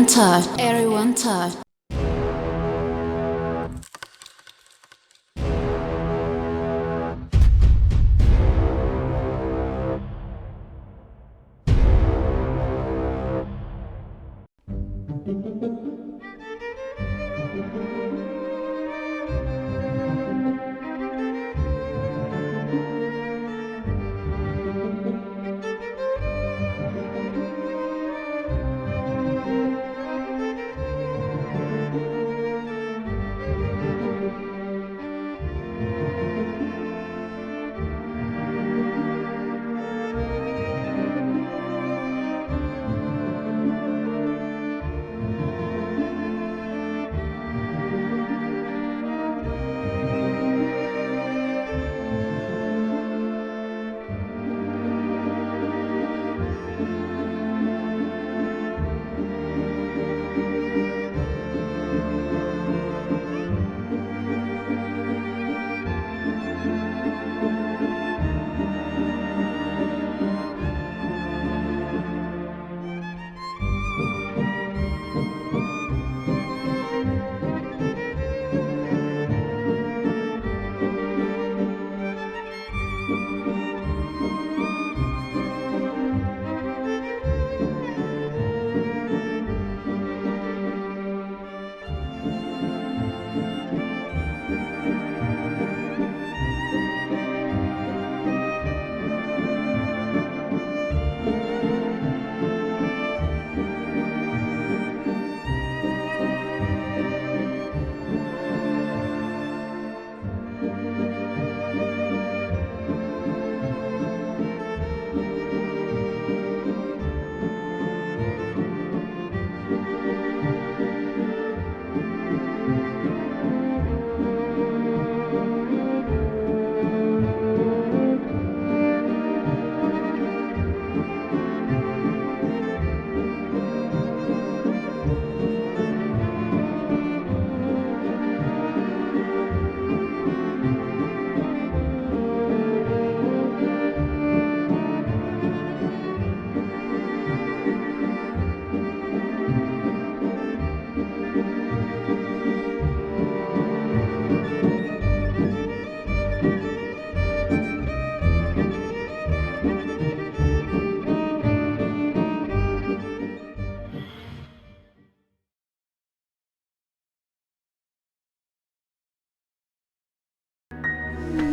Touch. Everyone touch.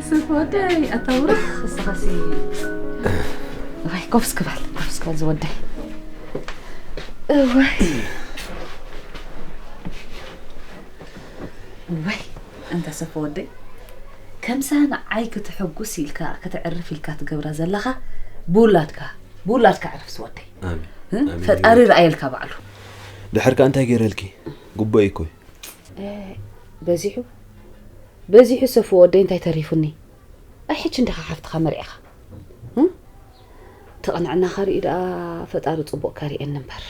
ሰፍ ወደይ ኣታውራ እስኻሲ። ዋይ ኮፍስ ክበል ኮፍስ ክበል ዝወደይ። እዋይ እዋይ። ኣንታ ሰፍ ወደይ፣ ከምሳ ንዓይ ክትሕጉስ ኢልካ፣ ከተዕርፍ ኢልካ ትገብራ ዘለኻ ብውላድካ፣ ብውላድካ ዕረፍ ዝወደይ። ኣሜን። እ? ኣሜን። ፈጣሪ ርኣየልካ ባዕሉ። ድሕር ከኣ እንታይ ገይረልኪ? ጉቦ እዩ እኮ። እ፣ በዚሑ፣ በዚሑ ሰፍ ወደይ እንታይ ተሪፉኒ? ኣይ ሕጂ እንዲኻ ሓፍትኻ መርዒኻ። እ? ትቕንዕናኻ ርኢ ደኣ ፈጣሪ ጽቡቕ ከርእየኒ እምበር።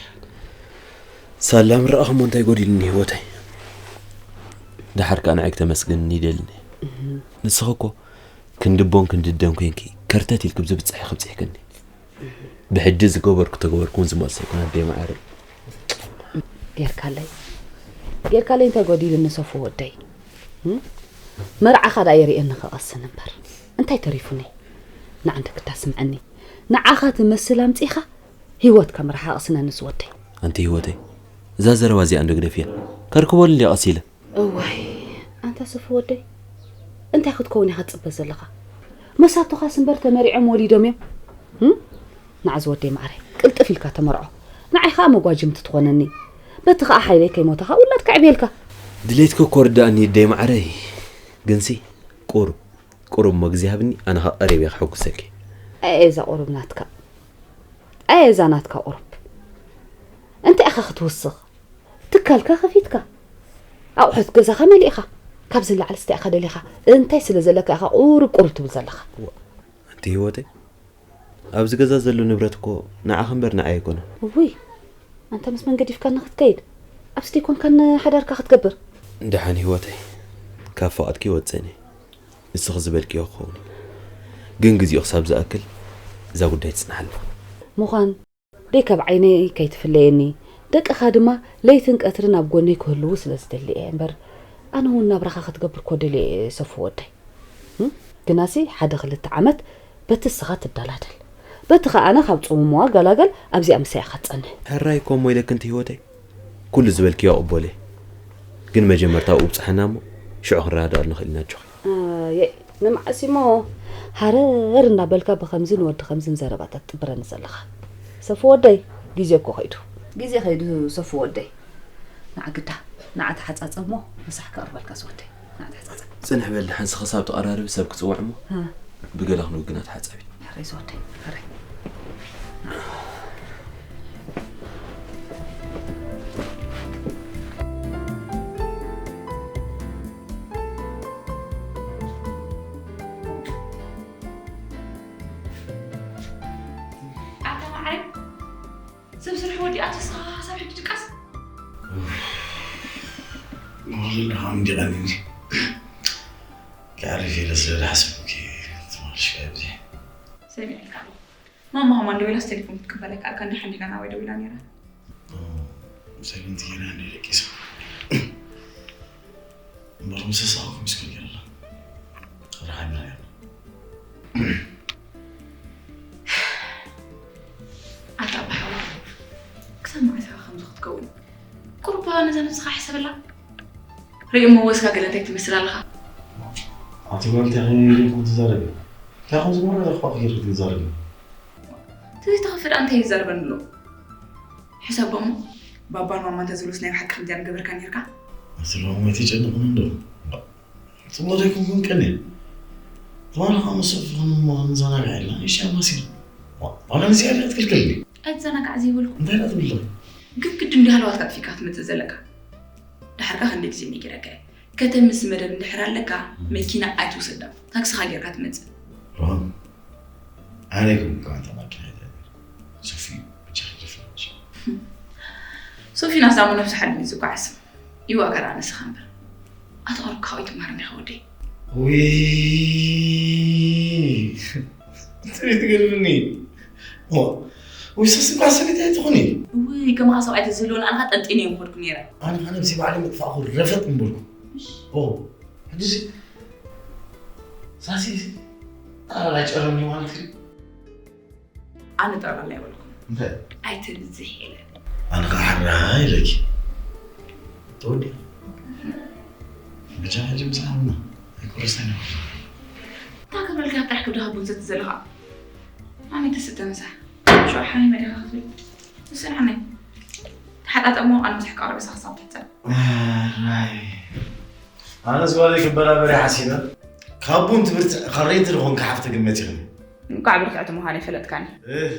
ሳላ ምረኣኹሞ እንታይ ጎዲሉኒ ህይወተይ? ደሓር ከኣ ንዓይ ክተመስግንኒ ይደልኒ። እህ። ንስኺ እኮ ክንዲ ቦን ክንዲ ደም ኮይንኪ ከርተት ኢልኪ ብዝብጽሕ ኢኺ ኣብጺሕክኒ። ብሕጂ ዝገበርኩ ተገበርኩ እውን ዝመልሶ ኣይኮነ ኣደይ መዓረይ። ጌርካለይ፣ ጌርካለይ እንታይ ጎዲሉኒ ሰፉ ወደይ? እም? መርዓኻ ደኣ የርእየኒ ክቐስን እምበር እንታይ ተሪፉኒ? ንዓንተ ክዳስምዐኒ ንዓኻ ትመስል ኣምጺኻ ህይወትካ ምርሓቕ ስነንስ ወደይ። ኣንቲ ህይወተይ፣ እዛ ዘረባ እዚኣ እንዶ ግደፍያ። ከርክበሉ እንድየ ቀስ ኢለ። እዋይ፣ ኣንታ ሰፉ ወደይ፣ እንታይ ክትከውን ኢኻ ትጽበ ዘለኻ? መሳቱኻስ እምበር ተመሪዖም ወሊዶም እዮም። እም? ንዓ ዝወደይ ማዕረይ፣ ቅልጥፍ ኢልካ ተመርዖ። ንዓይ ኸኣ መጓጅምቲ ትኾነኒ። በቲ ኸኣ ሓይለይ ከይሞተ ኸኣ ውላድ ከዕብየልካ። ድሌትኪ እኮ ርዳእኒ ይደይ ማዕረይ። ግንሲ፣ ቁሩብ፣ ቁሩብ እሞ ግዜ ሃብኒ፣ ኣነ ኸኣ ቀሪበ እየ ክሕጉሰኪ። ኣየ እዛ ቁሩብ ናትካ። ኣየ እዛ ናትካ ቁሩብ። እንታይ ኢኻ ክትውስኽ? ትካልካ ከፊትካ። ኣቑሑት ገዛኻ መሊእኻ። ካብዚ ንላዕሊ እንታይ ኢኻ ደሊኻ? እንታይ ስለ ዘለካ ኢኻ ቁሩብ ቁሩብ ትብል ዘለኻ? ዋ፣ ኣንቲ ህይወተይ፣ ኣብዚ ገዛ ዘሎ ንብረት እኮ ንዓኺ እምበር ንዓይ ኣይኮነን። እውይ፣ ኣንታ ምስ መን ገዲፍካኒ ክትከይድ? ኣብዚ ደይኮንካ ንሓዳርካ ክትገብር? ደሓን ህይወተይ፣ ካብ ፈቓድኪ ይወጽእን እየ። ንስኺ ዝበልክዮ ክኸውን እዩ። ግን ግዜኡ ክሳብ ዝኣክል እዛ ጉዳይ ትጽናሓልና። ምዃን ደይ ካብ ዓይነይ ከይትፍለየኒ፣ ደቅኻ ድማ ለይትን ቀትርን ኣብ ጎነይ ክህልዉ ስለ ዝደሊ እየ እምበር፣ ኣነ እውን ናብራኻ ክትገብር እኮ ደልየ እየ ሰፉ ወደይ። እም? ግናሲ ሓደ ክልተ ዓመት በቲ እስኻ ትደላደል፣ በቲ ኸኣ ኣነ ካብ ጽሙምዋ ገላገል ኣብዚኣ ምሳይ ኢኻ ትጸንሕ። ሕራይ እኮ እሞ ኢለኪ እንተ ህይወተይ፣ ኩሉ ዝበልክዮ እቕበሎ እየ። ግን መጀመርታ ኣብኡ ብጽሓና እሞ ሽዑ ክንረዳድኣሉ ንኽእል ኢና ኣጆኺ። ኣየ፣ ንመዓስ እሞ ሃረር እናበልካ ብኸምዝን ወዲ ኸምዝን ዘረባታት ትጥብረኒ ዘለኻ? ሰፉ ወደይ፣ ግዜ እኮ ኸይዱ። ግዜ ኸይዱ ሰፉ ወደይ። ንዓ ግዳ፣ ንዓ ተሓጻጸብ እሞ ምሳሕ ከቕርበልካ ዝወደይ። ንዓ ተሓጻጸብ። ጽንሕ በል፣ ደሓንሲ ክሳብ ተቐራርቢ ሰብ ክጽውዕ እሞ ሃ። ብገለ ክንውግና ተሓጸቢ። ሕራይ ዝወደይ፣ ሕራይ። ኣታ መዓረይ፣ ሰብ ስራሕ ወዲኣ ተስኻ ሰብ ሕጂ ድቃስ። ወላ ደሓን እንዲኻ እንጂ። ክዕርፍ ኢለ ስለ ዝሓሰብኩ ተመልሽ ካብዚ። ሰሚዐልካ ኣለኹ። ማማ ሃማ እንዶ ኢላስ ቴሌፎን ክትቅበለካ ኣልካ እንደ ሓንዲጋ ናባይ ደዊላ ነይራ። ኦ፣ ሰለንቲ ገና እንደ ደቂሳ። እምበር ምስ ሰኣኹም ስለ ገይርላ። ርሓና ገርና። ኣታ ኣባ ሓዋ፣ ክሳብ መዓስ ኢኻ ከምዚ ክትከውን? ቁሩብ ነዛ ነብስኻ ሕሰበላ። ርእሞ ወስካ ገለ እንታይ ትመስል ኣለኻ? ኣቲ ጓል እንታይ ኾይኑ ኢልኩም ትዛረቢ? እንታይ ኾን ዝመረረ እኳ ጌርክ ትዛረቢ? እቲ ዘይተኸፍእ ደኣ እንታይ ይዛረበኒ ኣሎ? ሕሰቦ እሞ፣ ባባን ማማን እንተዝብሉስ ናይ ብሓቂ ከምዚኣ ምገበርካ ነይርካ? ኣቲ ሎሚ ኣይተጨንቕኒ እንዶ። ጽቡቕ ዘይኮንኩን ቀንየ። ትማሊ ኸኣ ምስ ሰፊ ክንዘናጋዕ ኢልና፣ እሺ ኣማሲና። ዋ-፣ ዋላ ንዚኣ ድያ ትክልክልኒ? ኣይትዘናጋዕ ዘይበልኩ። እንታይ ደኣ ትብል ኣለኺ? ግን ግድን ድዩ ሃለዋትካ ኣጥፊእካ ክትመጽእ ዘለካ? ደሓርካ ክንደይ ግዜ ነጊረካ እየ። ከተምስ መደብ እንድሕር ኣለካ፣ መኪና ኣይትውሰዳ። ታክስኻ ጌርካ ትመጽእ። ሮሃም፣ ኣነ ኣይኮንኩን እኳ ኣንታ ማኪና እየ። ሶፊ፣ ብቻ ይደፍረሽ። ሶፊ ናሳሙ ነብሱ ሓዲኑ እዩ ዝጓዓዝ። ይዋገር ኣነስኻ እምበር። ኣቶ ኦርካ ወይ ትማር እንዲኻ ወደይ። ውይ፣ እንታይ ትገርምኒ? ዋ፣ ወይ ሰስ እኳ ሰበይቲ ኣይትኾኒ። ውይ፣ ከማኻ ሰብኣይ ተዝህልወኒ ኣንኻ ጠንጢነ እዮም ኸድኩ ነይረ። ኣነ ኸ ነብሲ ባዕለይ ምጥፋእኹ ረፈጥ ምበልኩ። ኦ፣ ሕጂ ሳሲ፣ ኣራላይ ጨረምኒ ማለት እዩ። ኣነ ጠቕላላ ኣይበልኩን። እንታይ? ኣይትብዝሕ ኢለ። ኣነ ኸዓ ሕራይ ኢለኪ። ተወዲኣ። ብቻ ሕጂ ምሳሕና ኣይኮረስና። እንታይ ክብለልካ ጥራሕ ክብድኻ ቡን ዘቲ ዘለኻ? ኣነ ተስተ ምሳሕ። ሸው ሓሚመ ዲኻ ክትብል? ንስንዓነይ። ተሓጣጠሞ ኣነ ምሳሕ ክቐርብ እሳ ክሳብ ትሕጸብ። ሕራይ። ኣነስ ጓለይ ክበራበር እየ ሓሲበ። ካብ ቡን ትብርትዕ ካብ ሬንት ዝኾንካ ሓፍቲ ግመት ኢኽኒ። እንቋዕ ብርትዕቲ ምዃነይ ፈለጥካኒ። እህ።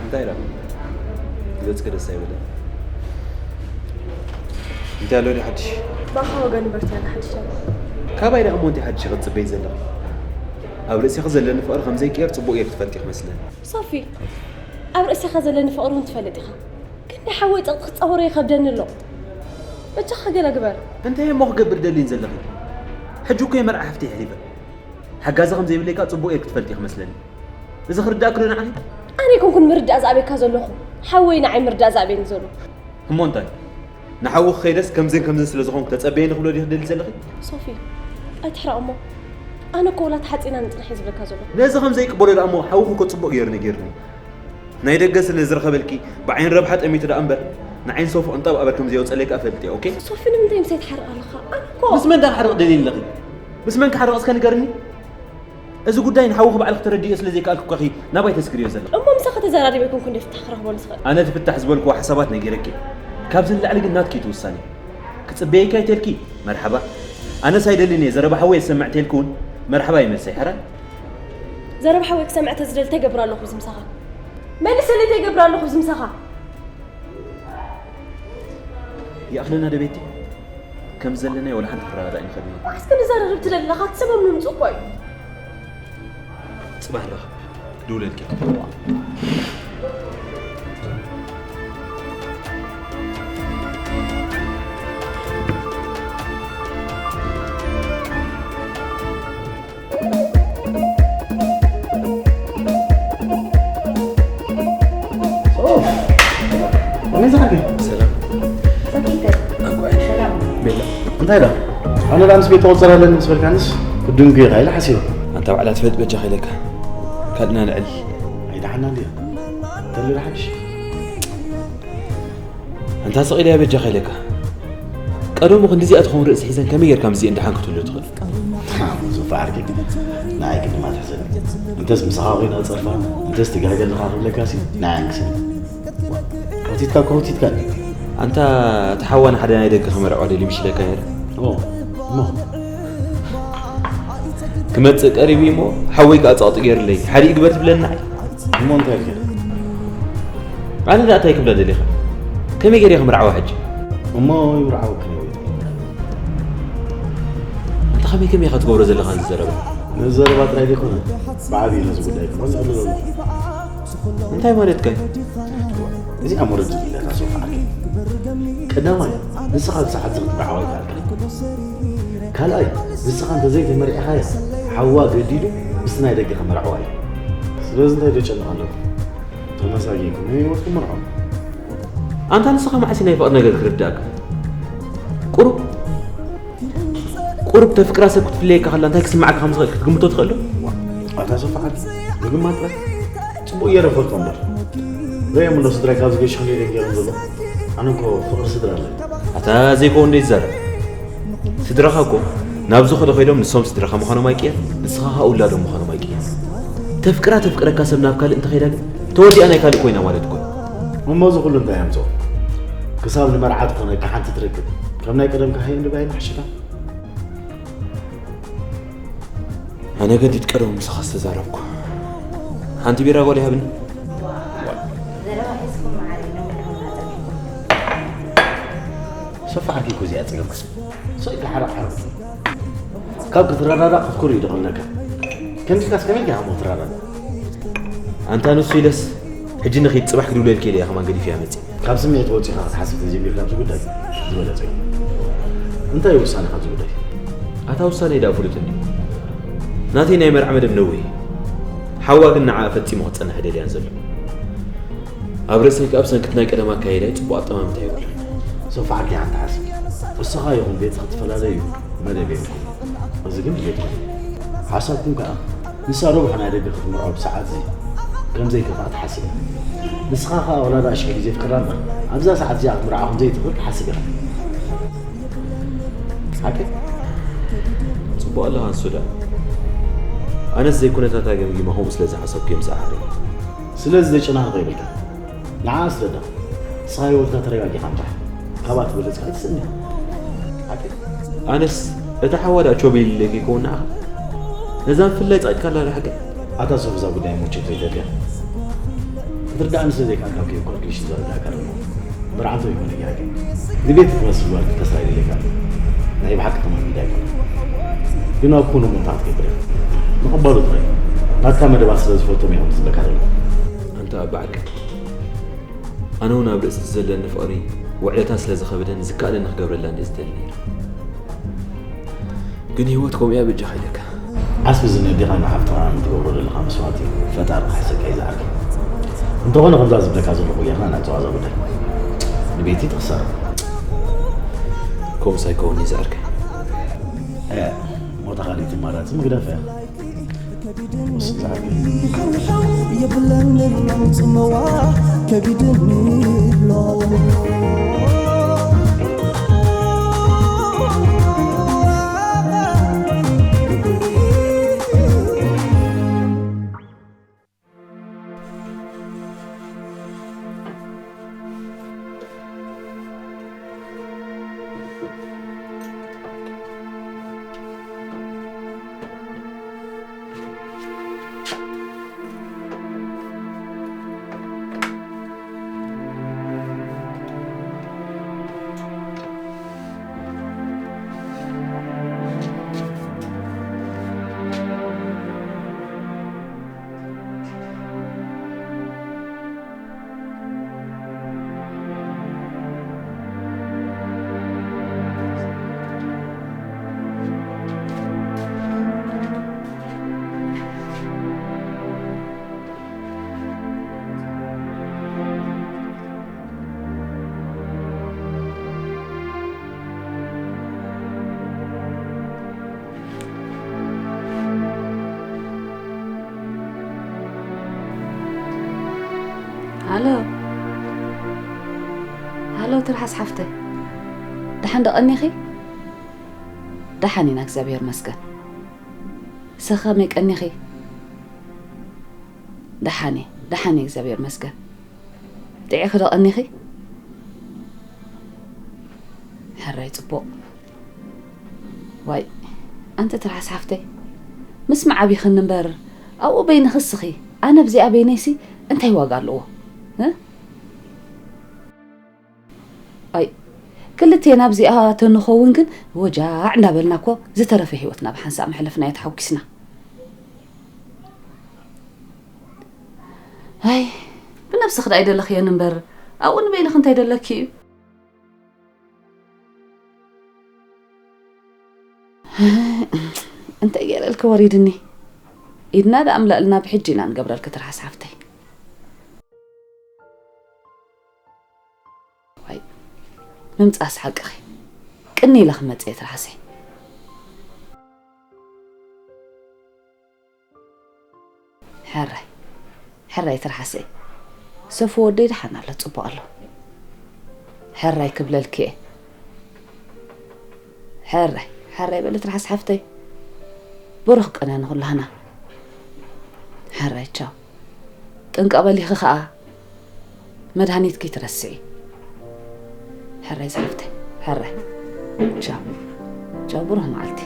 እንታይ ደኣ? ገጽኪ ደስ ኣይበለን። እንታይ ኣሎ ድዩ ሓድሽ? ብኣኻ ወገን እምበር እንታይ ኣሎ ሓድሽ? ካባይ ደኣ እሞ እንታይ ሓድሽ ክትጽበዪ ዘለኺ? ኣብ ርእሲኺ ዘለኒ ፍቕሪ ከም ዘይቅየር ጽቡቕ ጌርኪ ትፈልጢ ይመስለኒ። ሶፊ፣ ኣብ ርእሲኻ ዘለኒ ፍቕሪ እውን ትፈልጥ ኢኻ። ግን ናይ ሓወይ ጸቕጢ ክጻወሮ ይኸብደኒ ኣሎ። በጃኻ ገለ ግበር። እንታይ እሞ ክገብር ደልይን ዘለኺ? ሕጂ እኮ እየ መርዓ ሓፍተይ ኣሕሊፈ። ሓጋዚ ከም ዘይብለይ ከኣ ጽቡቕ ጌርኪ ትፈልጢ ኢኺ መስለኒ። እዚ ክርድኣኪ ዶ ንዓኺ? ኣነ ኣይኮንኩን ምርዳእ ዝኣብየካ ዘለኹ። ሓወይ ንዓይ ምርዳእ ዝኣብየኒ ዘሎ። እሞ እንታይ? ንሓውኺ ከይደስ ከምዝን ከምዝን ስለ ዝኾንኩ ተጸበየኒ ክብሎ ድዩ ክደሊ ዘለኺ? ሶፊ፣ ኣይትሕረቕ እሞ። ኣነ እኮ ወላ ተሓጺና ንጽንሕ እየ ዝብለካ ዘለኹ። ነዚ ከም ዘይቅበሎ ደኣ እሞ ሓውኺ እኮ ጽቡቕ ገይሩ ነጊሩኒ። ናይ ደገ ስለ ዝረኸበልኪ ብዓይን ረብሓ ጠሚቱ ደኣ እምበር ንዓይን ሶፉ ቅንጣብ ኣበር ከም ዘየውጸለይ ከኣ ፈልጥ እየ፣ ኦኬ? ሶፊ፣ ንምንታይ ምሳይ ትሓርቕ ኣለኻ? ኣነ እኮ ምስ መን ደኣ ክሓርቕ ደልየ ኣለኺ? ምስ መን ክሓርቕ እስከ ንገርኒ? እዚ ጉዳይ ንሓውኺ ባዕልኺ ተረዲእዮ ስለ ዘይከኣልኪ እኮ ኢኺ ናባይ ተስግርዮ ዘለኺ። እሞ ምሳኺ ተዘራሪበ ኣይኮንኩ እንደ ፍታሕ ክረኽበሉ ዝኽእል? ኣነ እቲ ፍታሕ ዝበልክዎ ሓሳባት ነጊረኪ እየ። ካብዚ ንላዕሊ ግን ናትኪ እዩ እቲ ውሳኔ። ክጽበየኪ እየ ተልኪ፣ መርሓባ። ኣነስ ኣይደልን እየ፣ ዘረባ ሓወይ የሰምዕ ተልኪ እውን መርሓባ እዩ መልሰይ፣ ሕራይ። ዘረባ ሓወይ ክሰምዕ ተዝደሊ እንታይ ገብር ኣለኹ እዚ ምሳኻ? መልሰለይ እንታይ ገብር ኣለኹ እዚ ምሳኻ? ይኣኽለና ዶ ቤቲ? ከም ዘለናዮ ወላ ሓንቲ ክረዳዳእ ኣይንኽእልን ኢና። መዓስ ክንዘራረብ ትደሊ ኣለኻ? እቲ ሰበብ ምምጽኡ እኮ እዩ። ጽባሕ ንራኸብ። ድውለልኪ። ኦፍ! ከመይ ዝሓልከ? ሰላም። ሰኪተ። ኣንኳይ። ሰላም። ቤላ። እንታይ ዳ? ኣነ ዳ ምስ ቤት ተቆጸር ኣለኒ ምስ በልካንስ፣ ክድንጉ ኢኻ ኢለ ሓሲበ። ኣንታ ባዕላ ትፈልጥ በጃኻ ኢለካ። ካልእና ንዕል። ኣይደሓና እንድያ። ተልል ሓድሽ። ኣንታ ስቕ ኢለያ በጃኻ ኢለካ። ቀደሙ ክንዲዚኣ ትኸውን ርእሲ ሒዘን ከመይ ጌርካ ምስዚኤን ደሓን ክትህሉ ትኽእል? ዞፋ ዓርኪ፣ ንዓይ ግድማ ትሕዘኒ። እንተስ ምሳኻ ኮይና ጸርፋ፣ እንተስ ትጋገ ኣለኻ ክብለካሲ፣ ንዓይ ኣንግሰኒ። ከውቲትካ እኮ ከውቲትካኒ። ኣንታ እቲ ሓዋ ንሓደ ናይ ደገ ክመርዖ ደልዩ ምሽ ኢለካ ነይረ። ኦ፣ እሞ? ክመጽእ ቀሪቡ እዩ እሞ፣ ሓወይ ከኣ ጸቕጢ ገይሩለይ። ሓዲኡ ግበር ትብለኒ ንዓይ? እሞ እንታይ ኢልካ? ኣነ ደኣ እንታይ ክብላ ደሊኻ? ከመይ ገይረ እየ ክምርዓዋ ሕጂ? እሞ ይምርዓወኪ ነው ወይ? ኣንታ ከመይ ከመይ ኢኻ ትገብሮ ዘለኻ እዚ ዘረባ? ነዚ ዘረባ ጥራይ ዘይኮነ፣ ብዓብዪ ነዚ ጉዳይ ክኾን ይኽእል ኣለኹ። እንታይ ማለትካ እዩ? እዚኣ ሙርድ ኢላታ ሶፋ ዓርከይ። ቀዳማይ፣ ንስኻ ክሳብ ሕጂ ክትምርዓዋ ኣይከኣልካን። ካልኣይ፣ ንስኻ እንተዘይተመርዒኻያ፣ ሓዋ ገዲዱ ምስቲ ናይ ደገ ከመርዕዋ እዩ። ስለዚ እንታይ ደጨንቕ ኣለኹ? ተመሳጊንኩም ናይ ህይወትኩም መርዖ። ኣንታ ንስኻ መዓስ ናይ ፍቕሪ ነገር ክርዳእካ? ቁሩብ ቁሩብ ተፍቅራ ሰብ ክትፍለየካ ከላ እንታይ ክስምዓካ ከም ዝኽእል ክትግምቶ ትኽእል ዶ? ኣታ ሰፋሓት፣ ምግማት ጥራይ ጽቡቕ እየ ፈልጦ እምበር። ርእዮም እንዶ ስድራይ ካብ ዝገሽ ክንደይ ደንገሮም ዘሎ። ኣነ እኮ ፍቕሪ ስድራ ኣለኒ። ኣታ ዘይከውን እንዶ ይዛረብ። ስድራኻ እኮ ናብ ዝኾነ ከይዶም ንሶም ስድራኻ ምዃኖም ኣይቅየር፣ ንስኻ ኸኣ ውላዶም ምዃኖም ኣይቅየር። ተፍቅራ ተፍቅረካ ሰብ ናብ ካልእ እንተኸይዳ ግን ተወዲኣ ናይ ካልእ ኮይና ማለት እኮ እዩ። እሞ እዚ ኩሉ እንታይ ኣምጽኦ? ክሳብ ንመርዓ ትኾነካ ሓንቲ ትረክብ። ከም ናይ ቀደምካ ሃይ እንድባይ ማሕሽካ። ኣነ ገዲድ ቀደሙ ምሳኻ ዝተዛረብኩ። ሓንቲ ቢራ ጓል ይሃብኒ። ሰፋ ዓርኪ እኮ እዚኣ ጸገምካ። ሰው ኢልካ ሓራቕ ሓራቕ። ካብ ክትረዳዳእ ክትኩር እዩ ደቐለካ። ከምዚልካስ ከመይ ኢልካ ኢኻ እሞ ትረዳዳእ? ኣንታ ንሱ ኢለስ ሕጂ ንኺድ ጽባሕ ክድውለልኪ ኢለ እየ ከማን ገዲፈያ መጽእ። ካብ ስምዒት ወጺኻ ክትሓስብ ተጀሚርካ ኣብዚ ጉዳይ ዝበለጸ እዩ። እንታይ እዩ ውሳኔኻ ኣብዚ ጉዳይ? ኣታ ውሳኔ ደኣ ፍሉጥ እንድዩ። ናተይ ናይ መርዓ መደብ ነዊህ እዩ። ሓዋ ግን ንዓኣ ፈጺሙ ክትጸንሕ ደልያን ዘሎ። ኣብ ርእሰይ ከኣ ብሰንክቲ ናይ ቀደም ኣካይዳይ ጽቡቕ ኣጠማምታ የብሉን። ሶፋ ዓርኪ ሓንቲ ሓስብ። ንስኻ ይኹን ቤቲ ክትፈላለዩ መደብ የብልኩም። እዚ ግን ድሌትኩም እዩ። ሓሳብኩም ከኣ ንሳ ሮብሕ ናይ ደገ ክትምርዖ ብሰዓት እዚ ከም ዘይከፍኣ ትሓስብ ኢኻ። ንስኻ ከኣ ወላ ደኣ ሽሕ ግዜ ፍቅራ እምበር ኣብዛ ሰዓት እዚኣ ክትምርዓ ከም ዘይትኽእል ትሓስብ ኢኻ። ሓቂ? ጽቡቕ ኣለኻ ንሱ ደኣ። ኣነስ ዘይኩነታታ ገምጊመ ከምኡ ስለ ዝሓሰብኩ እየ ምስኣ ሓደረ። ስለዚ ዘጨናንቕ የብልካ። ንዓ ኣስረዳ። ንስኻ ህይወትካ ተረጋጊኻ ምራሕ። ካብኣ ትበለጽ ካልእ ትስእን ኢኻ። ሓቂ? ኣነስ እታ ሓዋ ደኣ ቾቤ ኢለኪ ይከውን ንዓኻ? ነዛ ብፍላይ ጸቒጥካላ ዶ ሓቂ? ኣታ ሶፍ እዛ ጉዳይ እሞ ቸክ ዘይተድልያ። ክትርድኣኒ ስለ ዘይከኣልካ እኮ እዩ ካልኩሌሽን ዘረዳእካ ዘለኹ። ብርዓንቶ ይኮነ ጌራኪ። ንቤት ትመስል ጓል ክትከስራ ይደልየካ። ናይ ብሓቂ ተማሚዳ ኣይኮነ። ግን ኣብ ኩሉ እሞ እንታይ ክትገብር ኢኻ? ምቕባሉ ጥራይ። ናትካ መደባት ስለ ዝፈልጦም እዮም ዝብለካ ዘለኹ። ኣንታ ኣባ ዓርከይ፣ ኣነ እውን ኣብ ርእሲ እቲ ዘለኒ ፍቕሪ ውዕለታ ስለ ዝኸበደኒ ዝከኣለኒ ክገብረላ እንድየ ዝደሊ ነይረ። ግን ህይወት ከምኡ እያ በጃኻ ኢለካ። ዓስቢ ዝነዴኻ ንሓፍትኻ ንትገብሮ ዘለኻ መስዋእቲ ፈጣሪ ክሕሰካ እዩ ዝዓርከይ። እንተኾነ ከምዛ ዝብለካ ዘለኹ ጌርና ነዕጽዋ እዛ ጉዳይ። ንቤቲ ትኽሰር። ከምኡስ ኣይከውን እዩ ዝዓርከይ። እ፣ ሞታ ካልእ ትማራጽ ምግዳፍ እያ። የብለንን ጽመዋ ከቢድኒ ኣሎ። ሃሎ። ሃሎ ትርሓስ ሓፍተይ። ደሓን ዶ ቀኒኺ? ደሓን ኢና እግዚኣብሔር መስገን። ሰኸመይ ቀኒኺ? ደሓን እየ፣ ደሓን እየ እግዚኣብሔር መስገን። ጥዒኺ ዶ ቀኒኺ? ሕራይ ጽቡቕ። ዋይ ኣንቲ ትርሓስ ሓፍተይ፣ ምስ መዓቢኽኒ እምበር ኣብኡ በይንኺ እስኺ፣ ኣነ ኣብዚኣ በይነይሲ እንታይ ዋጋ ኣለዎ? እ? ኣይ ክልቴና ኣብዚኣ ተንኸውን ግን ወጃዕ እንዳበልና እኮ ዝተረፈ ህይወትና ብሓንሳእ መሕለፍናዮ ተሓጒስና። ኣይ ብነብስኺ ዳ ኣይደለኽዮን እምበር ኣብኡ ንበይንኺ እንታይ ደለኪ እዩ? እንታይ ገይረልኪ ወሪድኒ? ኢድና ደኣ እምለእልና ብሕጂ ኢና ንገብረልኪ ትርሓስ ሓፍተይ። ዋይ ምምጻእስ ሓቅኺ ቅኒ ኢለ ክመጽእ እየ ትርሓሰይ። ሕራይ ሕራይ ትርሓሰይ። ሰፉ ወደይ ደሓን ኣሎ ጽቡቕ ኣሎ። ሕራይ ክብለልኪ እየ። ሕራይ ሕራይ በሊ ትርሓስ ሓፍተይ። ብሩኽ ቅነ ንኹላህና። ሕራይ ቻው። ጥንቀቕ በሊኺ ኸኣ መድሃኒት ከይትረስዒ። ሕራይ ዝሓፍተይ ሕራይ። ቻው ቻው ብሩህ መዓልቲ።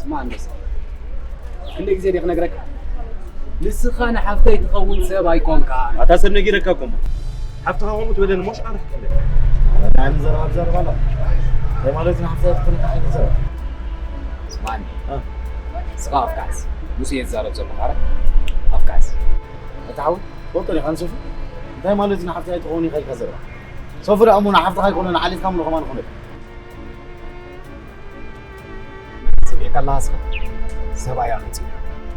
ስማ ኣንበሳ፣ ክንደይ ግዜ ዲየ ክነግረካ? ንስኻ ንሓፍተይ ትኸውን ሰብ ኣይኮንካን። ኣታ ሰብ ነጊረካ እኮ እሞ። ሓፍትኻ ከምኡ ትበለኒ እሞ ሽቓ ንኽትብል። ኣነ ዘረባ ብዘረባ ኣላ። እንታይ ማለት እዩ ንሓፍተይ ትኾነካ ዓይነት ዘረባ? ስማኒ፣ እ። ንስኻ ኣፍካስ፣ ንሱ እየ ዝዛረብ ዘለኹ፣ ኣረ? ኣፍካስ። ኣታ ሓወይ፣ ትፈልጦ ዲኻ ንሰፉ? እንታይ ማለት እዩ ንሓፍተይ ኣይትኸውን ኢኻ ኢልካ ዘረባ? ሰፉ ደኣ እሞ ንሓፍትኻ ኣይኮነን፣ ሓሊፍካ ምሎ ከማን ይኾነካ። ጽቢቕካ ኣለኻ እስኻ? ሰብኣያ መጺኡ።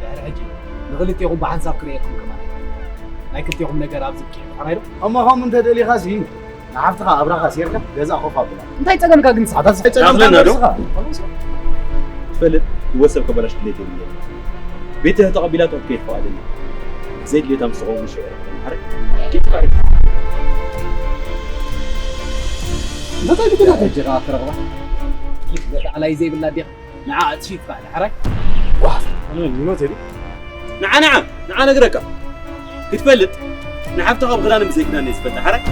ድሕሪ ሕጂ ንኽልቴኹም ብሓንሳብ ክርእየኩም ከማን ኣይኮነን። ናይ ክልቴኹም ነገር ኣብዚ ብቂዕ። ተኻይዶ? እሞ ከምኡ እንተ ደሊኻሲ፣ ንሓፍትኻ ኣብራኻ ሴርካ ገዛ ኮፍ ኣብላ። እንታይ ጸገምካ ግን ንስኻ? ኣታ እንታይ ጸገምካ ይኣኽለና ዶ? ንስኻ? ትፈልጥ፣ ህይወት ሰብ ከበላሽ ድሌት የብለይን። ቤትህ ተቐቢላቶ ክትከይድ ፍቓደኛ። ዘይድሌታ ምስ ተኸውን ሽዑ ኢኻ ተምሃር። ኪድ ፍቓድ። እንታይ ኢሉ ግን ኣታ? ሕጂ ኸኣ ክረኽባ? ኪድ ገዛ ኣላይ ዘይብላ ዲኻ? ንዓ ኣጥፊእካ፣ ዳሕራይ። ዋ፣ ኣነ ሚኖ ቴዲ። ንዓ፣ ንዓ፣ ንዓ ነግረካ። ክትፈልጥ፣ ንሓፍትኻ ብኽዳን ብዘይ ክዳን እየ ዝፈልጣ፣ ሓራይ።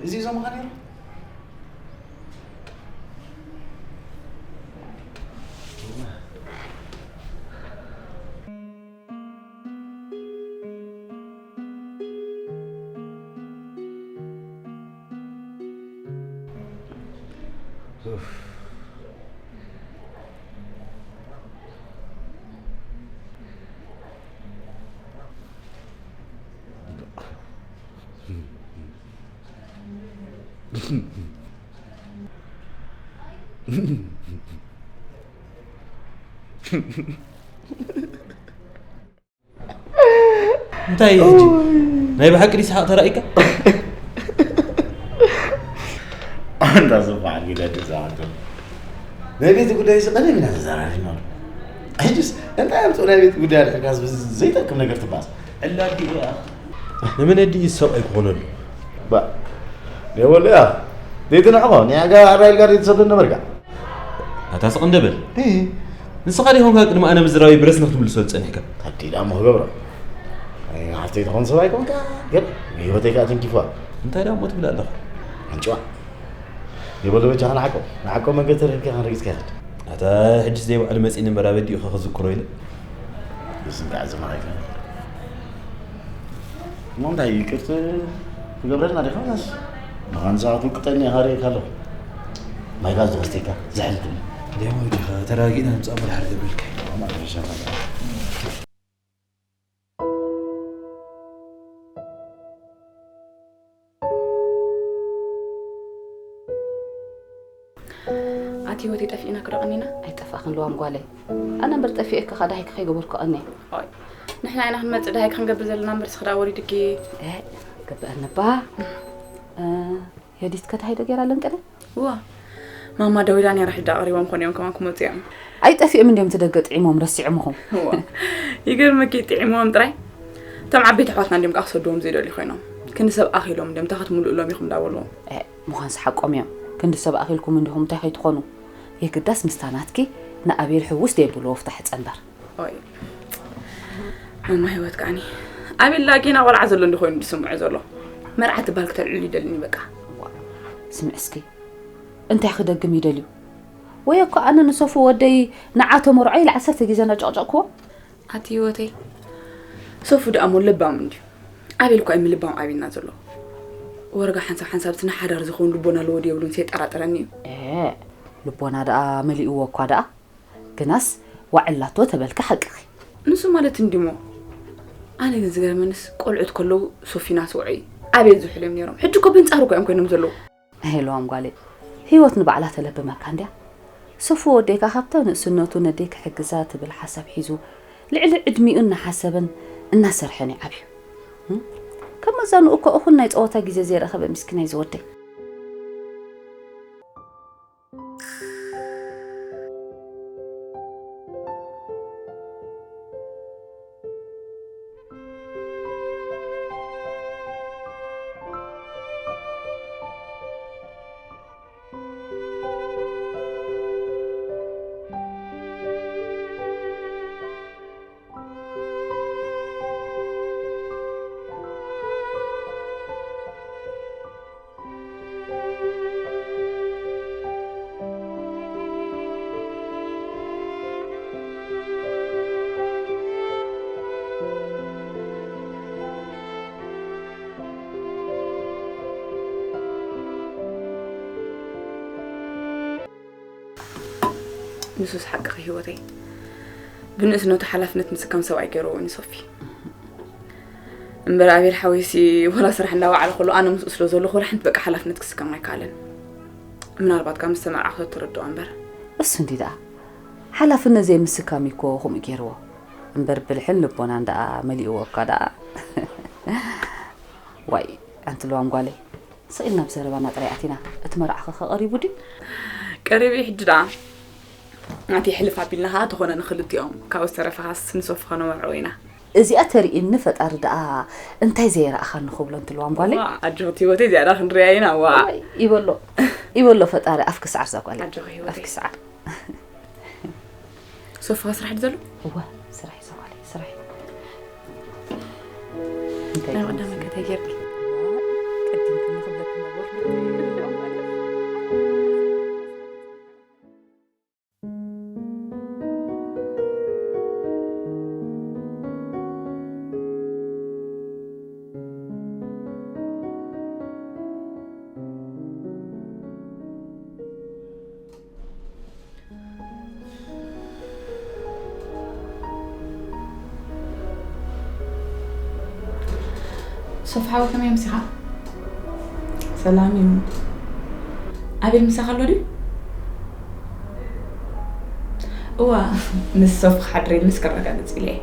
እዚ ዞምኻ ነይሩ? እንታይ እዩ ሕጂ? ናይ ብሓቂ ድዩ ሰሓቕ ተራእይካ? ኣንታ ጽቡቕ ኣድጊ ደድዛ ኣንተ። ናይ ቤት ጉዳይ እዚ ቀደም ኢና ተዘራሪብናሉ። ሕጅስ እንታይ ኣምጽኡ ናይ ቤት ጉዳይ ኣድሕርካስ ብዚ ዘይጠቅም ነገር ትባስ? ዕላዲ እያ። ንመን ኣዲ እዩ ሰብኣይ ክኾነሉ? ባ፣ የወለ እያ። ዘይትንዕቆ፣ ንያጋ ኣራይል ጋር የተሰዶ ነበርካ። ኣታ ስቕ እንደ በል። እህ። ንስኻ ዲኹም ካብ ቅድሚ ኣነ ምዝራበይ ብረስኒ ክትምልሶ ዝጸኒሕካ? ኣዲ ዳሞ ክገብሮ። ኣይ፣ ሓፍተይ ትኾን ሰብኣይ ኮንካ፣ ግን ህይወተይ ከኣ ተንኪፋ። እንታይ ዳሞ ትብል ኣለኻ? ኣንጭዋ። የበሎ በጃኻ ንዓቆ፣ ንዓቆ መንገዲ ተረኺብካ ክንርግጽካ ይኽእል። ኣታ ሕጅስ ዘይባዕሉ መጺእኒ እምበር ኣበዲኡ ከ ክዝክሮ ኢለ። ዝዝንጋዕ ዘመን ኣይኮነን። እሞ እንታይ ይቅርት ክገብረልና ዲኻ? መስ ንኻን ሰዓት ውቅጠኒ ኢኻ ርእየካ ኣለኹ። ማይ ጋዝ ዝኸስተይካ ዝሕል ትብል። ደሞ ዲኻ ተራጊእና ንምጻእ መድሓር ገብረልካ። ኣቲ ህይወት ይጠፊእና ክዶ ቀኒና? ኣይጠፋእክን ልዋም ጓለይ። ኣነ እምበር ጠፊኤ ከኻ ዳሃይክ ከይገበርኩ ቀኒየ። ኦይ፣ ንሕና ኢና ክንመጽእ ዳሃይክ ክንገብር ዘለና እምበር ስኽዳ ወሪድኪ። እ፣ ገብአንባ። እ፣ የዲት ከዳሃይ ዶ ጌራ ኣለንቀለ? ዋ፣ ማማ ደዊላ ነራ ሕዳ ቀሪቦም ኮን እዮም ከማን ክመጹ እዮም። ኣይጠፊኦም እንዲዮም ትደገ ጥዒሞም ረሲዖምኹም። ዋ፣ ይገርመኪ ጥዒሞም ጥራይ። እቶም ዓበይቲ ኣሕዋትና እንዲዮም ከዓ ክሰድዎም ዘይደልዩ ኮይኖም። ክንዲ ሰብ ኣኺሎም እንዲዮም ታኸት ምሉእሎም ኢኹም እንዳበልዎም። እ፣ ምዃንስ ሓቆም እዮም። ክንዲ ሰብ ኣኺልኩም እንዲኹም እንታይ ከይትኾኑ? የግዳስ ምስታ ናትኪ ንኣቤል ሕውስ ደየብልዎ ፍታሕ ጸንበር። ኦይ። ማማ ህይወት ከዓኒ። ኣቤል ላ ጌና ቆልዓ ዘሎ እንዲ ኮይኑ ዝስምዖ ዘሎ። መርዓ ትበሃል ክተልዕሉ ይደልኒ በቃ። ዋ፣ ስምዕ እስኪ። እንታይ ክደግም ይደልዩ? ወይ እኮ ኣነ ንሶፉ ወደይ ንዓ ተመርዖ ኢለ ዓሰርተ ግዜ እናጨቕጨቕክዎ። ኣቲ ህይወተይ። ሶፉ ደኣ እሞ ለባም እንድዩ። ኣቤል እኳ እዩ ምልባም ኣብና ዘሎ። ወርጋ ሓንሳብ ሓንሳብ እቲ ንሓዳር ዝኸውን ልቦና ኣለዎ ድየብሉን የጠራጥረኒ እዩ። ኤ፣ ልቦና ደኣ መሊእዎ እኳ ደኣ። ግናስ ዋዕላቶ ተበልኪ ሓቅኺ። ንሱ ማለት እንዲሞ። ኣነ ግን ዝገርመንስ ቆልዑት ከለዉ ሶፊና ስውዐይ ኣቤል ዝሕሎም ነይሮም። ሕጂ እኮ በንጻሩ እኮ እዮም ኮይኖም ዘለዉ። ሄሎዋም ጓለይ፣ ህይወት ንባዕላ ተለብመካ እንድያ። ሶፉ ወደይካ ካብታ ንእስነቱ ነደይ ክሕግዛ ትብል ሓሳብ ሒዙ ልዕሊ ዕድሚኡ እናሓሰበን እናሰርሐን እዩ ዓብዩ። እም? ከም መዛንኡ እኮ እኹል ናይ ጸወታ ግዜ ዘይረኸበ ምስኪናይ ዝወደይ። ንሱስ ሓቅኺ ህይወተይ። ብንእስነቱ ሓላፍነት ምስካም ሰብኣይ ገይርዎ እዩ ንሶፊ። እምበር ኣቤል ሓወይሲ ወላ ስራሕ እንዳወዓለ ከሎ ኣነ ምስኡ ስለ ዘለኹ ወላ ሓንቲ በቃ ሓላፍነት ክስከም ኣይከኣለን። ምናልባት ካብ ምስ ተመርዓኹ ተረድኦ እምበር። እሱ እንዲ ደኣ ሓላፍነት ዘይምስካም እኮ ከምኡ ገይርዎ። እምበር ብልሕን ልቦናን ደኣ መሊእዎ እኳ ደኣ። ዋይ፣ ኣንቲ ልዋም ጓለይ፣ ስቕ ኢልና ብዘረባና ጥራይ ኣቲና፣ እቲ መርዓኸ ኸ ቀሪቡ ድዩ? ቀሪቡ እዩ ሕጂ ደኣ። ናተይ ሕልፍ ኣቢልና ኸዓ ተኾነ ንኽልቲኦም፣ ካብኡ ዝተረፈኻስ ንሶፊ ኸነመርዕዎ ኢና። እዚኣ ተርእየኒ ፈጣሪ ደኣ እንታይ ዘየረኣኻኒ ክብሎ ኣንቲ ልዋም ጓለይ? ዋ፣ ኣጆኺ ህይወተይ እዚኣ ደኣ ክንሪኣ ኢና፣ ዋ። ዋይ፣ ይበሎ፣ ይበሎ ፈጣሪ ኣፍኪ ሰዓር እዛ ጓለይ። ኣጆኺ ህይወተይ። ኣፍኪ ሰዓር። ሶፋ ስራሕ ድዩ ዘሎ? እወ፣ ስራሕ እዩ ዘጓለይ፣ ስራሕ እዩ። እንታይ ናይ ይኸውን ቀዳመ ስራሕ? ከተይ ጌርኪ? ቅድም ክንክብለክ ነበርኩ። ሶፍ ሓወይ ከመይ ምሲኻ? ሰላም እዩ። ኣቤል ምሳኻ ኣሎ ድዩ? እዋ፣ ምስ ሶፍ ክሓድር ኢሉ ምስ ከረጋግጽ ኢለ እየ።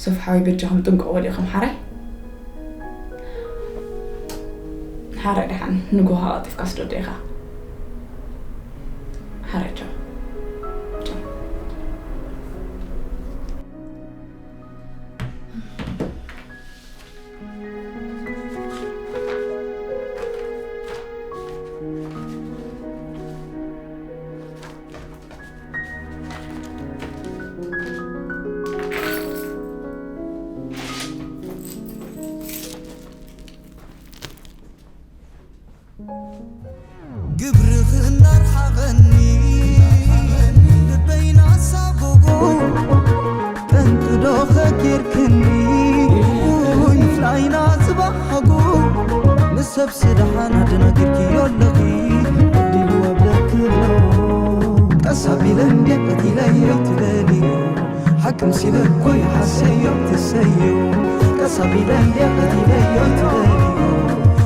ሶፍ ሓወይ በጃኹም ጥንቀቑ በሊኹም ሓራይ። ሓራይ ደሓን ንጎሃ ቀልጢፍካ ስደዶ ኢኻ። ሓራይ ቻው። ቻው። ግብርኺ እናርሓቐኒ ልበይ ናሳጎጎ ጠንቂ ዶ ኸጌርክኒ ውይ ፍላይና ዝባሃጉ ንሰብ ስደሓን ኣደናጊርክዮ ኣለኺ ዕድል ወብለክሎ ቀስ ኣቢለ እንዴ ቀቲለዮ ትደልዮ ሓቅም ሲለ እኮ ይሓሰዮ ትሰዮ ቀስ ኣቢለ እንዴ ቀቲለዮ ትደልዮ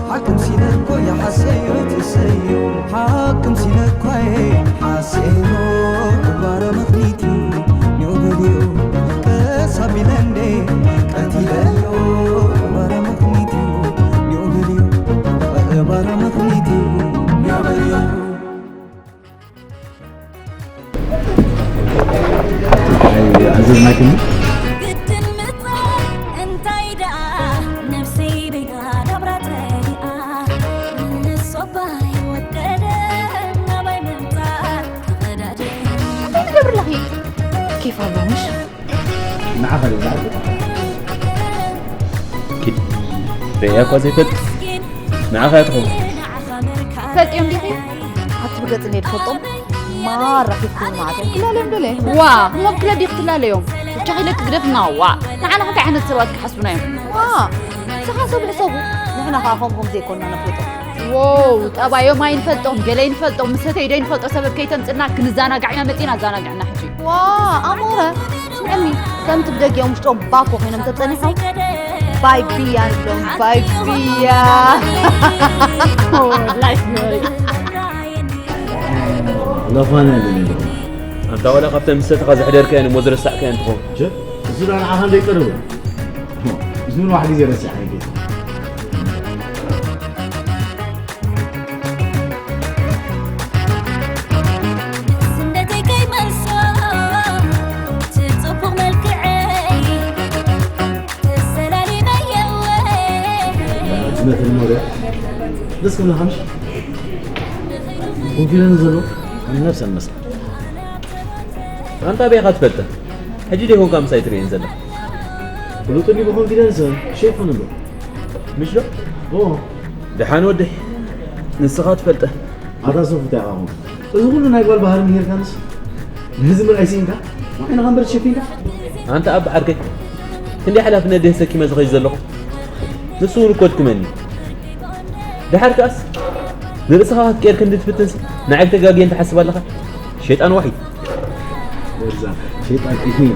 ሓቅም ሲለ እኮ ይሓሰዮ ትሰዮ ሓቅም ሲለ እኮ ሓሰዮ ባረ ምኽኒት ኒዑ በልዮ ቀስ ኣቢለ እንዴ ቀቲለዮ ባረ ምኽኒት ኒዑ በልዮ ባረ ምኽኒት ኒዑ በልዮ ኣዘዝናክኒ ግድን ምጻእ እንታይ ደኣ ነብሰይ በይና ናብራ ጠይኣ ንሶባይ ወደደ ናባይ ምምጻእ ተቐዳደ እንታይ ትገብር ኣለኺ? ኬፍ ኣሎ ምሽ? ንዓኻ ደኣ ኪድ ርእያ እኳ ዘይፈልጥ ንዓኻ እያ ትኸውን። ፈልጥዮም ዲኺ? ኣብቲ ብገጽ እንድየ ዝፈልጦም ማራ ኬፍ ክብሉ ማለት እዮም። ክላለዮም ደለ ዋ እሞ ብክለ ዲኽ ትላለዮም ብቻ ኺለክ ግደፍና ዋ ንዓና እንታይ ዓይነት ሰባት ክሓስቡና እዮም? ዋ ንስኻ ሰብ ሕሰቡ ንሕና ከዓ ከምኦም ዘይኮንና ነፍልጦም። ዎው ጠባዮም ኣይንፈልጦም ገለ ይንፈልጦም ምሰተይ ዶ ይንፈልጦ ሰበብ ከይተምፅና ክንዘናጋዕ ኢና መፂና ኣዘናግዕና ሕጂ። ዋ ኣሞረ ስምዕኒ ከምቲ ብደጊኦም ውሽጦም ባኮ ኮይኖም ተፀኒሖም ባይ ብያ ንብሎም ባይ ብያ ለፋና ኣንታ ዋላ ካብተን ምሰትኻ ዘሕደርከየን እሞ ዝረሳዕከየን ትኾን እሱ ዳ ንዓኻ እንደይቀርብ ዝብል ዋሕ ግዜ ረሲዓ ይገ ስንደተይ ከይመልሶ ትጽቡቕ መልክዐይ ተሰላሊመ የለ ዝመትን ሞሪያ ደስ ክብላ ሓምሽ ኮንፊደንስ ዘሎ ነብሰን መስል ኣንታ ኣበይ ኢኻ ትፈልጠ ሕጂ ደይኮንካ ምሳይ ትርእየን ዘለኻ ፍሉጥ እንዲ ብኮንፊደንስ ሸይፍ ንብሎ ምሽ ዶ ኦ ደሓን ወደይ ንስኻ ትፈልጠ ኣታ ሶፍ እንታይ ኢኻ እዚ ኩሉ ናይ ጓል ባህሪ ምሂርካንስ ነዚ ምርኣይ ስኢንካ ንዓይንኻ እምበር ተሸፊንካ ኣንታ ኣባ ዓርከይ ክንደይ ሓላፍነት ድየ ተሰኪመ ዝኸይድ ዘለኹ ንሱ እውን እኮ ድክመኒ ድሓር ከኣስ ንርእስኻ ክትቀየር ክንዲ ትፍትንሲ ንዓይ ክተጋግየን ትሓስብ ኣለኻ ሸይጣን ዋሒድ ወርዛ ሸይጣን ኢትኒን